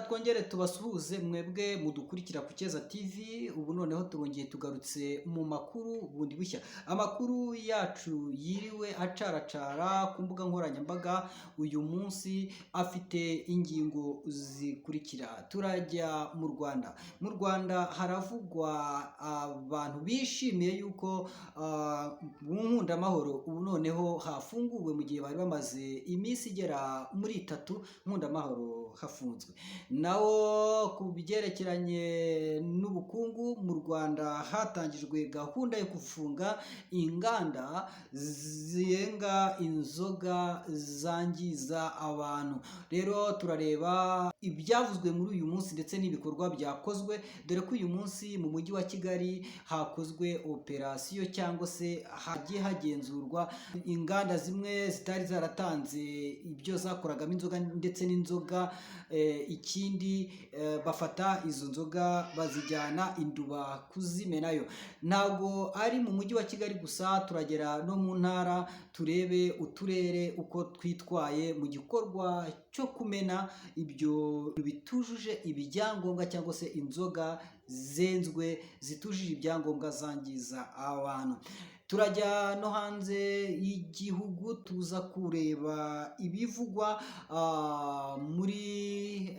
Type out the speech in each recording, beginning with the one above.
Reka twongere tubasuhuze mwebwe mudukurikira ku Cyeza TV. Ubu noneho turongeye tugarutse mu makuru bundi bushya. Amakuru yacu yiriwe acaracara ku mbuga nkoranyambaga uyu munsi afite ingingo zikurikira. Turajya mu Rwanda. Mu Rwanda haravugwa abantu bishimiye yuko mu Nkundamahoro ubu noneho hafunguwe, mu gihe bari bamaze iminsi igera muri 3 Nkundamahoro hafunzwe. Naho ku byerekeranye n'ubukungu, mu Rwanda hatangijwe gahunda yo gufunga inganda zirenga inzoga zangiza abantu. Rero turareba ibyavuzwe muri uyu munsi ndetse n'ibikorwa byakozwe, dore ko uyu munsi mu mujyi wa Kigali hakozwe operasiyo cyangwa se hagiye hagenzurwa inganda zimwe zitari zaratanze ibyo zakoragamo inzoga ndetse n'inzoga. Ikindi, bafata izo nzoga bazijyana induba kuzimenayo. Ntabwo ari mu mujyi wa Kigali gusa, turagera no mu ntara turebe uturere uko twitwaye mu gikorwa cyo kumena ibyo bitujuje ibyangombwa cyangwa se inzoga zenzwe zitujuje ibyangombwa zangiza abantu. Turajya no hanze y'igihugu, tuza kureba ibivugwa muri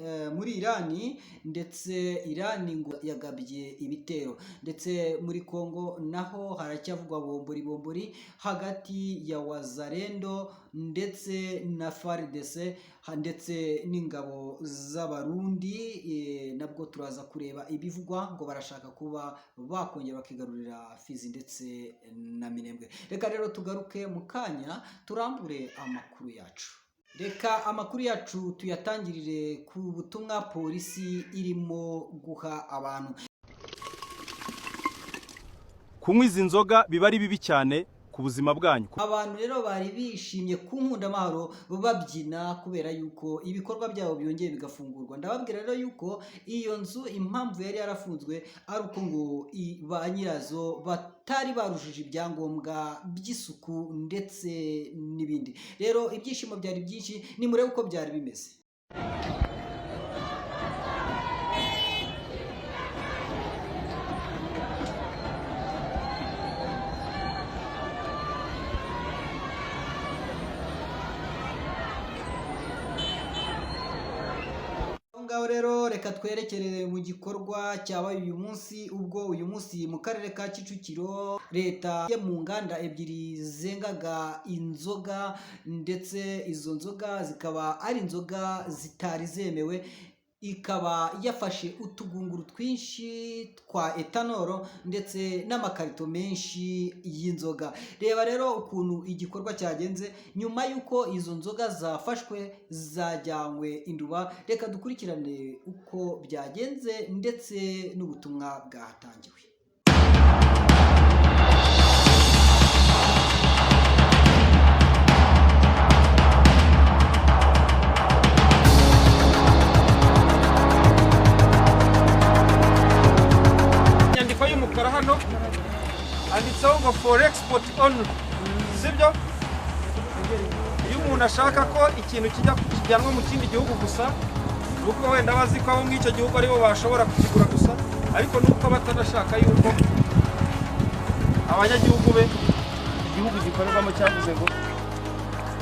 Irani, ndetse Irani ngo yagabye ibitero, ndetse muri Kongo naho haracyavugwa bombori bombori hagati ya Wazalendo ndetse na FARDC ndetse n'ingabo z'Abarundi. Nabwo turaza kureba ibivugwa ngo barashaka kuba bakongera bakigarurira Fizi ndetse na Minembwe. Reka rero tugaruke mu kanya turambure amakuru yacu. Reka amakuru yacu tuyatangirire ku butumwa polisi irimo guha abantu. Kunywa izi nzoga biba ari bibi cyane ku buzima bwanyu. Abantu rero bari bishimye ku Nkundamahoro babyina kubera yuko ibikorwa byabo byongeye bigafungurwa. Ndababwira rero yuko iyo nzu impamvu yari yarafunzwe ari uko ngo ba nyirazo batari barujuje ibyangombwa by'isuku ndetse n'ibindi. Rero ibyishimo byari byinshi, nimurebe uko byari bimeze. Ngaho rero reka twerekere mu gikorwa cyabaye uyu munsi, ubwo uyu munsi mu karere ka Kicukiro leta yo mu nganda ebyiri zengaga inzoga, ndetse izo nzoga zikaba ari inzoga zitari zemewe, ikaba yafashe utugunguru twinshi twa etanoro ndetse n'amakarito menshi y'inzoga. Reba rero ukuntu igikorwa cyagenze nyuma y'uko izo nzoga zafashwe zajyanywe induba. Reka dukurikirane uko byagenze ndetse n'ubutumwa bwahatangiwe. Inyandiko y'umukara hano handitseho ngo "For export only", sibyo? Iyo umuntu ashaka ko ikintu kijya kijyanwa mu kindi gihugu gusa, ni uko wenda bazi ko abo muri icyo gihugu aribo bashobora kukigura gusa, ariko nuko batanashaka yuko abanyagihugu be, igihugu gikorerwamo cyavuze ngo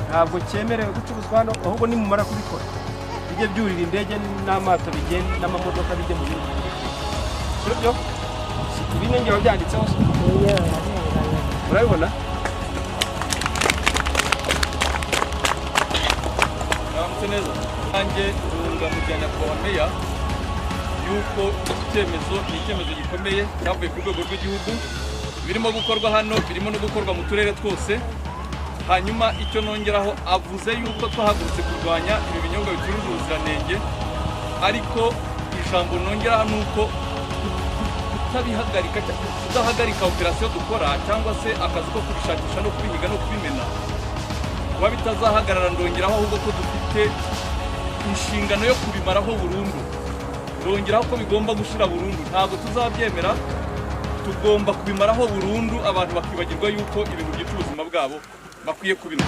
ntabwo cyemerewe gucuruzwa hano, ahubwo nimumara kubikora bijye byurira indege n'amato, bigende n'amamodoka bijye mu bindi bihugu, sibyo? Ibi ni ngero byanditseho se? Urabibona? Mwaramutse neza. Nanjye nunga mu bya nyakubahwa meya yuko iki cyemezo ni icyemezo gikomeye cyavuye ku rwego rw'igihugu. Birimo gukorwa hano, birimo no gukorwa mu turere twose. Hanyuma icyo nongeraho, avuze yuko twahagurutse kurwanya ibi binyobwa bitujuje ubuziranenge, ariko ijambo nongeraho ni uko kutabihagarika, kudahagarika operasiyo dukora cyangwa se akazi ko kubishakisha no kubihiga no kubimena kuba bitazahagarara. Ndongeraho ahubwo ko dufite inshingano yo kubimaraho burundu. Ndongeraho ko bigomba gushira burundu, ntabwo tuzabyemera, tugomba kubimaraho burundu, abantu bakibagirwa yuko ibintu byica ubuzima bwabo bakwiye kubinywa.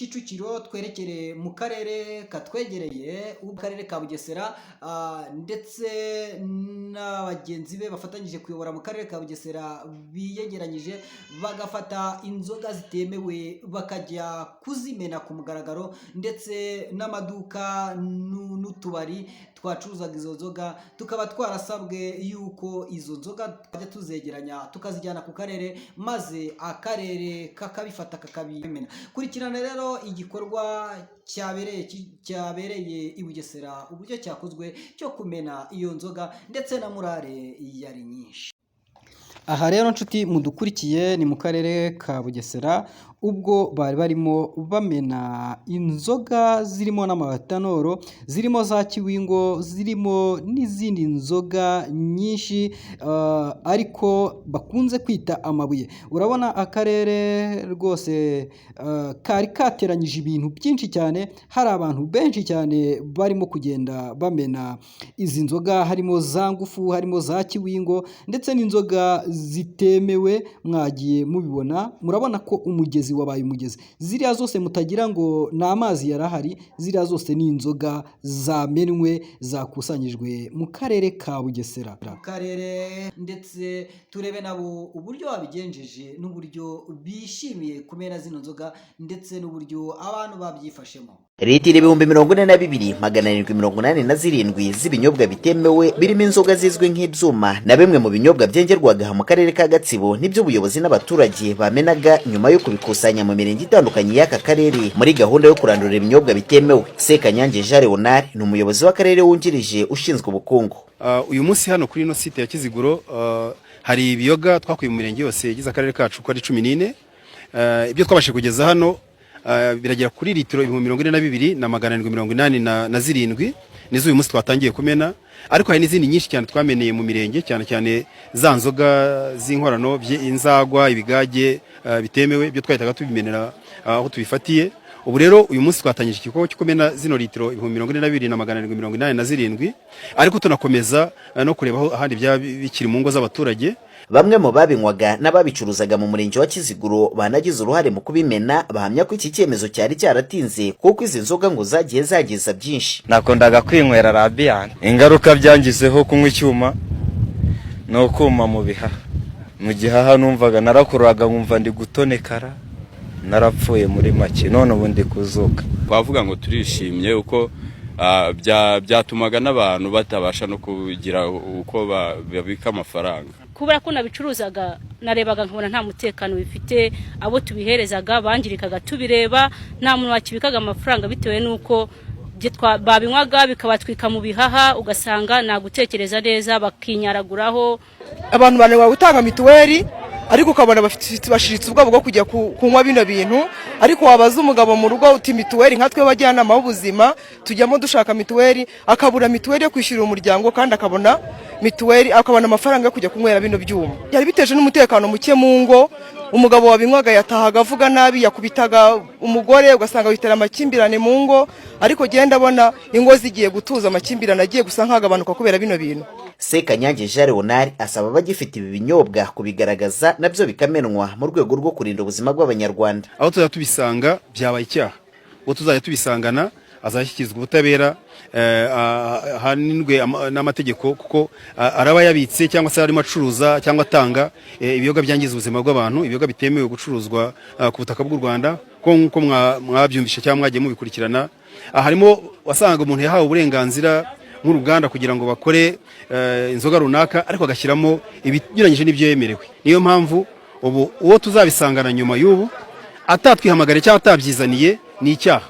Kicukiro twerekere mu karere katwegereye, karere ka Bugesera, ndetse na bagenzi be bafatanyije kuyobora mu karere ka Bugesera biyegeranyije bagafata inzoga zitemewe bakajya kuzimena ku mugaragaro, ndetse n'amaduka n'utubari twacuruzaga izo nzoga tukaba twarasabwe yuko izo nzoga twajya tuzegeranya tukazijyana ku karere, maze akarere kakabifata kakabimena. Kurikirana rero igikorwa cyabereye i Bugesera, uburyo cyakozwe cyo kumena iyo nzoga, ndetse na morale yari nyinshi. Aha rero, nshuti mudukurikiye, ni mu karere ka Bugesera, ubwo bari barimo bamena inzoga zirimo n'amatanoro, zirimo za Kiwingo, zirimo n'izindi nzoga nyinshi, ariko bakunze kwita amabuye. Urabona akarere rwose kari kateranyije ibintu byinshi cyane, hari abantu benshi cyane barimo kugenda bamena izi nzoga, harimo za Ngufu, harimo za Kiwingo, ndetse n'inzoga zitemewe. Mwagiye mubibona, murabona ko umugezi wabaye umugezi. Ziriya zose mutagira ngo ni amazi yarahari, ziriya zose ni inzoga zamenwe zakusanyijwe mu karere ka Bugesera, mu karere, ndetse turebe nabo uburyo babigenjeje n'uburyo bishimiye kumena zino nzoga, ndetse n'uburyo abantu babyifashemo. Litiro 42,787 z'ibinyobwa bitemewe, birimo inzoga zizwi nk'ibyuma na bimwe mu binyobwa byengerwaga mu karere ka Gatsibo, nibyo ubuyobozi n'abaturage bamenaga nyuma yo kubikusanya mu mirenge itandukanye y'aka karere muri gahunda yo kurandura ibinyobwa bitemewe. Sekanyange Jean Leonard ni umuyobozi w'akarere wungirije ushinzwe ubukungu. Uyu munsi hano kuri ino site ya Kiziguro hari ibiyoga twakuye mu mirenge yose igize akarere kacu uko ari 14. Ibyo twabashije kugeza hano biragera kuri litiro 42,787, nizo uyu munsi twatangiye kumena, ariko hari n'izindi nyinshi cyane twameneye mu mirenge, cyane cyane za nzoga z'inkorano, inzagwa, ibigage bitemewe, ibyo twahitaga tubimenera aho tubifatiye. Ubu rero uyu munsi twatangije igikorwa cyo kumena zino litiro 42,787, ariko tunakomeza no kureba aho ahandi byaba bikiri mu ngo z'abaturage. Bamwe mu babinywaga n'ababicuruzaga mu murenge wa Kiziguro banagize uruhare mu kubimena bahamya ko iki cyemezo cyari cyaratinze, kuko izi nzoga ngo zagiye zagiza byinshi. Nakundaga kwinywera Radiant. Ingaruka byangizeho kunywa icyuma ni ukuma mu bihaha. Mu gihaha numvaga narakururaga, nkumva ndi gutonekara, narapfuye muri make, none ubu ndi kuzuka. Twavuga ngo turishimye uko byatumaga n'abantu batabasha no kugira uko babika amafaranga. Kubera ko nabicuruzaga, narebaga nkabona nta mutekano bifite. Abo tubiherezaga bangirikaga tubireba, nta muntu wakibikaga amafaranga bitewe n'uko babinywaga bikabatwika mu bihaha, ugasanga nta gutekereza neza, bakinyaraguraho. Abantu bananirwa gutanga mituweli, ariko ukabona bashiritse ubwoba bwo kujya kunywa bino bintu. Ariko wabaza umugabo mu rugo uti mituweli, nka twe abajyanama b'ubuzima tujyamo dushaka mituweli, akabura mituweli yo kwishyurira umuryango, kandi akabona mituweli, akabona amafaranga yo kujya kunywera bino byuma. Byari biteje n'umutekano muke mu ngo. Umugabo wabinywaga yatahaga avuga nabi, yakubitaga umugore, ugasanga bitera amakimbirane mu ngo. Ariko genda abona ingo zigiye gutuza, amakimbirane agiye gusa nk'agabanuka kubera bino bintu. Sekanyange Jean Leonard asaba abagifite ibi binyobwa kubigaragaza, nabyo bikamenwa mu rwego rwo kurinda ubuzima bw'Abanyarwanda. Aho tuzajya tubisanga byabaye icyaha, uwo tuzajya tubisangana azashyikirizwa ubutabera, ahanirwe n'amategeko, kuko araba yabitse cyangwa se arimo acuruza cyangwa atanga ibiyoga byangiza ubuzima bw'abantu, ibiyoga bitemewe gucuruzwa ku butaka bw'u Rwanda. Ko nk'uko mwabyumvishe cyangwa mwagiye mubikurikirana, harimo wasanga umuntu yahawe uburenganzira nk'uruganda kugira ngo bakore inzoga runaka, ariko agashyiramo ibinyuranyije n'ibyo yemerewe. Niyo mpamvu ubu uwo tuzabisangana nyuma y'ubu atatwihamagare cyangwa atabyizaniye, ni icyaha,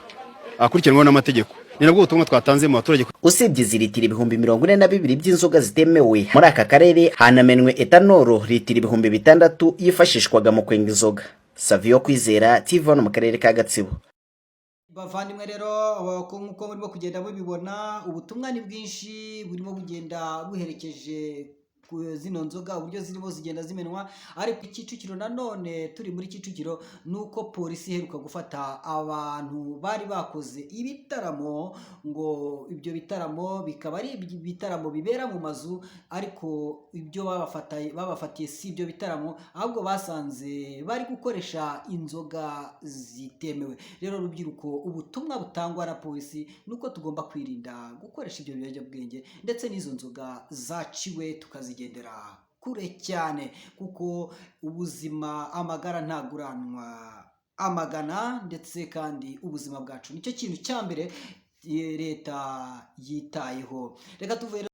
akurikiranwaho n'amategeko. Ni nabwo butumwa twatanze mu baturage. Usibye izi litiro 42,000 by'inzoga zitemewe muri aka karere, hanamenwe etanoro litiro 6000 yifashishwaga mu kwenga inzoga. Savio Kwizera, TV mu karere ka Gatsibo. Bavandimwe rero, nk'uko murimo kugenda mubibona, ubutumwa ni bwinshi burimo kugenda buherekeje. Zino nzoga uburyo zirimo zigenda zimenwa. Ariko Kicukiro nanone, turi muri Kicukiro, ni uko polisi iheruka gufata abantu bari bakoze ibitaramo, ngo ibyo bitaramo bikaba ari ibitaramo bibera mu mazu, ariko ibyo babafatiye si ibyo bitaramo, ahubwo basanze bari gukoresha inzoga zitemewe. Rero rubyiruko, ubutumwa butangwa na polisi ni uko tugomba kwirinda gukoresha ibyo biyobyabwenge ndetse n'izo nzoga zaciwe, tukazigendera kure cyane, kuko ubuzima, amagara ntaguranwa amagana, ndetse kandi ubuzima bwacu nicyo kintu cya mbere leta yitayeho. Reka tuve